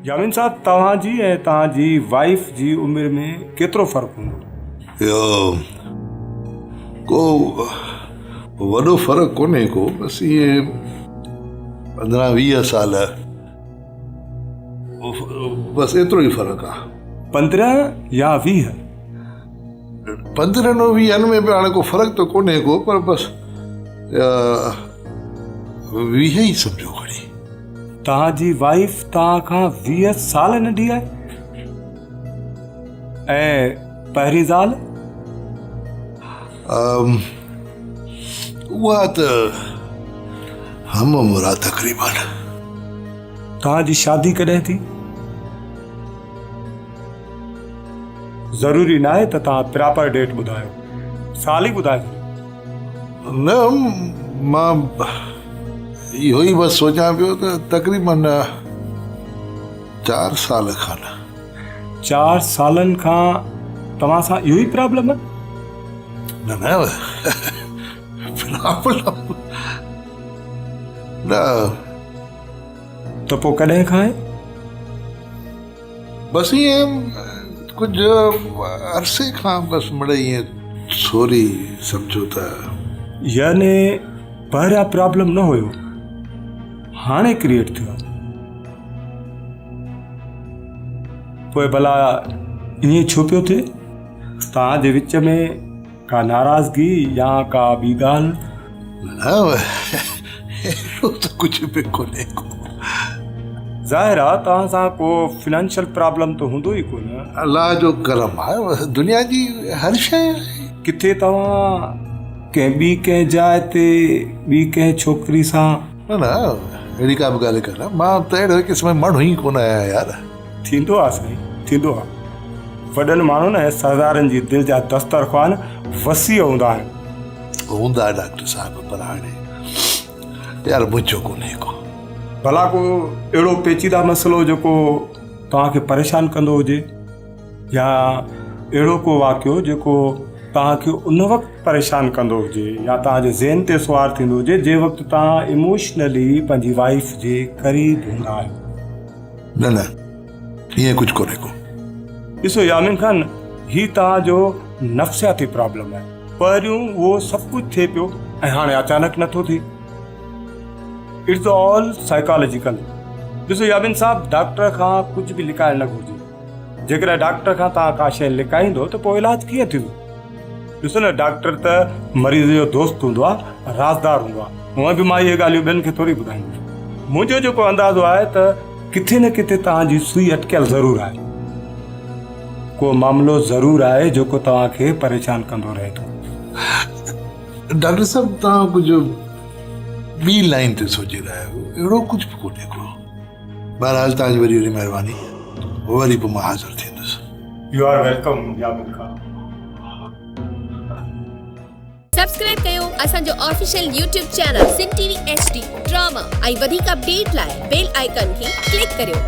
يامين صاحب توهان جي ۽ توهان جي وائيف جي عمر ۾ ڪيترو فرق هوندو؟ اهو ڪو وڏو فرق ڪونهي ڪو بس ائين 15 20 سال بس ايترو ئي فرق آ. 15 يا 20؟ 15 ويهن ۾ به هاڻي ڪو فرق ته ڪونهي ڪو پر بس 20 ئي سمجهو کڻي. توهان جي وائيف توهان کان 20 سال ننڍي آهي ۽ پهرين زال؟ اها ته هم عمر آ تقريبن. توهان جي شادي ڪڏهن ٿي؟ ضروري ناهي ته توهان پراپر ڊيٽ ٻڌايو، سال ئي ٻڌائي ڇڏيو. نه مان اهو ئي بس سوچان پيو ته تقريبن 4 سال کان. 4 سالن کان توهان سان اهو ئي پرابلم آهي؟ نه نه پرابلم نه. ته پوء ڪڏهن کان آهي؟ بس ائين ڪجهه عرصي کان بس مڙئي ائين سوري سمجهو ته. يعني پهريان پرابلم نه هيو هاڻي ڪريئيٽ ٿيو آهي. پوء ڀلا ائين ڇو پيو ٿئي؟ توهان جي وچ ۾ ڪا ناراضگي يا ڪا ٻي ڳالهه؟ نه اهڙو ته ڪجهه به ڪونهي ڪو. ظاهر آ توهان سان ڪو فنانشل پرابلم ته هوندو ئي ڪونه. الله جو ڪرم آ دنيا جي هر شيء آهي. ڪٿي توهان ڪنهن ٻي ڪنهن جاء تي ٻي ڪنهن ڇوڪري سان. نه نه اهڙي ڪا به ڳالهه ڪانه مان ته اهڙي قسم جو ماڻهو ئي ڪونه آهيان يار. ٿيندو آ سائين ٿيندو آ. وڏن ماڻهن ۽ سردارن جي دل جا دسترخوان وسيع هوندا آهن. هوندا ڊاڪٽر صاحب پر هاڻي يار منهنجو ڪونهي ڪو. ڀلا ڪو اهڙو پيچيده مسئلو جيڪو توهان کي پريشان ڪندو هجي يا اهڙو ڪو واقعو جيڪو توهان کي ان وقت پريشان ڪندو هجي يا توهان جي ذهن تي سوار ٿيندو هجي جنهن وقت توهان ايموشنلي پنهنجي وائيف جي قريب هوندا آهيو. نه نه ائين ڪجهه ڪونهي ڪو. ڏسو يامين خان هي توهان جو نفسياتي پرابلم آهي. پهريون اهو سڀ ڪجهه ٿئي پيو ۽ هاڻي اچانڪ نٿو ٿئي. It's all psychological. ڏسو يامين صاحب ڊاڪٽر کان ڪجهه به لڪائڻ نه گهرجي. جيڪڏهن ڊاڪٽر کان توهان ڪا شيء لڪائيندو ته پوء علاج ڪيئن ٿيندو؟ ڏسو نه ڊاڪٽر ته مريض جو دوست هوندو آهي، رازدار هوندو آهي. هونئن به مان اهي ڳالهيون ٻين کي ٿوري ٻڌائيندس. منهنجو جيڪو اندازو آهي ته ڪٿي نه ڪٿي توهان جي سوئي اٽڪيل ضرور آهي. ڪو معاملو ضرور آهي جيڪو توهان کي پريشان ڪندو رهي ٿو. ڊاڪٽر صاحب توهان ڪجهه ٻي لائين تي سوچي رهيا آهيو. اهڙو ڪجهه به ڪونهي ڪو. بهرحال توهان جي وڏي وڏي مهرباني. وري به مان حاضر ٿيندس. You are welcome Yamin Khan. Subscribe ڪيو اسان جو official YouTube channel Sindh T V H D drama ۽ وڌيڪ اپڊيٽ لاء بيل آئيڪان کي ڪلڪ ڪريو.